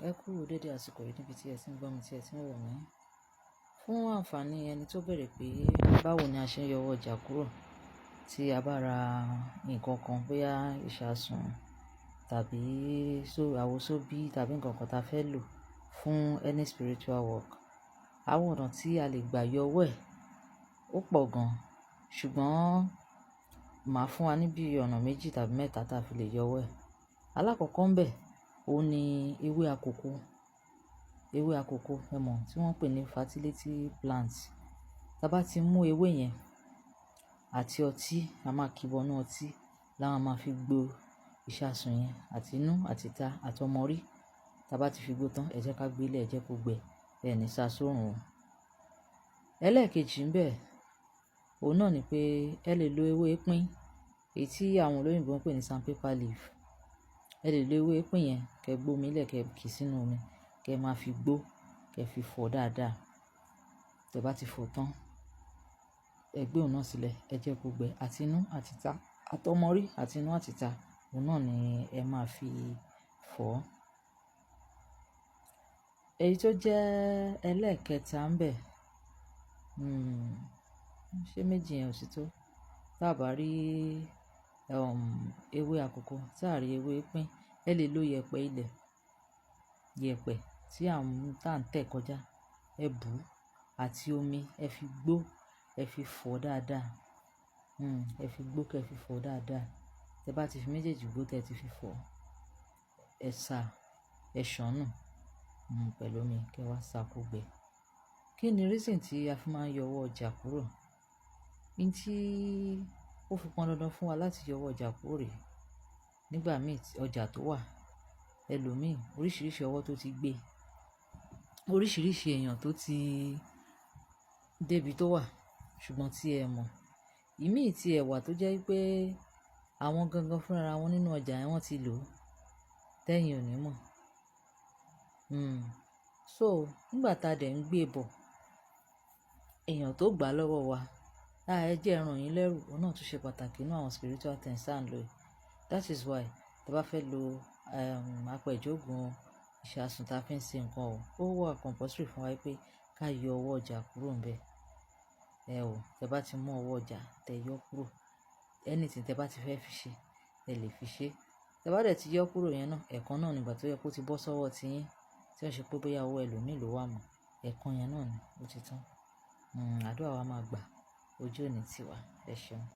Ẹ kú dédé àsìkò yìí níbi tí ẹ ti ń gbọ́ mi, tí ẹ ti ń wò mí. Fún ànfàní ẹni tó béèrè pé báwo ni a ṣe ń yọ owó ọjà kúrò tí a bá ra nǹkan kan, bóyá ìṣasùn tàbí àwo sóbí tàbí nǹkan kan ta fẹ́ lò fún any spiritual work. Àwọn ọ̀nà tí a lè gbà yọ owó ẹ̀ ó pọ̀ gan, ṣùgbọ́n màá fún wa níbí ọ̀nà méjì tàbí mẹ́ta tí a fi lè yọ owó ẹ̀. Alákọ̀ọ́kọ́ ńbẹ̀, òun ni ewé akòko. Ewé akòko, ẹ mọ̀, tí wọ́n ń pè ní fertility plant. Tí a bá ti mú ewé yẹn àti ọtí, a máa kíbọnú ọtí la máa fi gbo ìṣasùn yẹn àti inú àti ìta àti ọmọrí. Tí a bá ti fi gbó tán, ẹ jẹ́ ká gbé lẹ̀, ẹ jẹ́ kó gbẹ, ẹ ní sá sórùn o. Ẹlẹ́ẹ̀kejì ńbẹ̀, òun náà ni pé ẹ lè lo ewé pín, èyí tí àwọn olóyìnbo ń pè ní sandpaper leaf. Ẹ lè lo ewé pín yẹn, kí ẹ gbó omi lẹ̀, kí ẹ kì í sínú omi, kí ẹ máa fi gbó, kí ẹ fi fọ dáadáa. Tí ẹ bá ti fọ tán, ẹ gbé òun náà sílẹ̀, ẹ jẹ́ kó gbẹ àti inú àti ìta, àti ọmọrí àti inú àti ìta, òun náà ni ẹ máa fi fọ. Èyí tó jẹ́ ẹlẹ́ẹ̀kẹta ńbẹ̀, ṣé méjì yẹn ò sí tó? Tí a bá rí, ewé akòko, tí a rí ewé pín, ẹ lè lo yẹ̀pẹ̀ ilẹ̀, yẹ̀pẹ̀ tí à ń tẹ̀ kọjá, ẹ bù àti omi, ẹ fi gbó, ẹ fi fọ dáadáa. Ẹ fi gbó kí ẹ fi fọ dáadáa. Tí ẹ bá ti fi méjèèjì gbó tí ẹ ti fi fọ, ẹ sa, ẹ ṣọ̀nù, pẹ̀lú omi kí ẹ wá sa kó gbẹ. Kí ni reason tí a fi máa ń yọ owó ọjà kúrò? Ní tí ó fi pọn dandan fún wa láti yọ owó ọjà kúrò rè. Nígbà mí ọjà tó wà, ẹlòmíì oríṣiríṣi ọwọ́ tó ti gbé, oríṣiríṣi èèyàn tó ti dé ibi tó wà, ṣùgbọ́n tí ẹ mọ̀, ìmí tí ẹ wà tó jẹ́ wípé àwọn gangan fúnra wọn nínú ọjà yẹn wọ́n ti lò ó, tẹ́yìn ò ní mọ̀. So nígbà tá dẹ̀ ń gbé bọ̀, èèyàn tó gbà lọ́wọ́ wa, "à ẹ jẹ́ ẹ rán yín lẹ́rù", òun náà tún ṣe pàtàkì nínú àwọn spiritual things tí à ń lò yìí. That is why tí a bá fẹ́ lo, apẹ̀jogun ìṣasùn tí a fi ń ṣe nǹkan ò, ó wà compulsory fún wa wípé ká yọ owó ọjà kúrò níbẹ̀. Ẹ ò, tí ẹ bá ti mú owó ọjà, tẹ yọ kúrò. Anything tí ẹ bá ti fẹ́ fi ṣe, ẹ lè fi ṣe. Tí ẹ bá dẹ̀ ti yọ kúrò yẹn náà, ẹ̀kan náà nígbà tó yẹ kó ti bọ́ sọ́wọ́ ti yín, tí ó ṣe pé bóyá owó ẹlòmíì ló wà mọ́, ẹ̀kan yẹn náà ni ó ti tán. Àdúrà wa máa gbà, ojú òní ti wà. Ẹ ṣeun.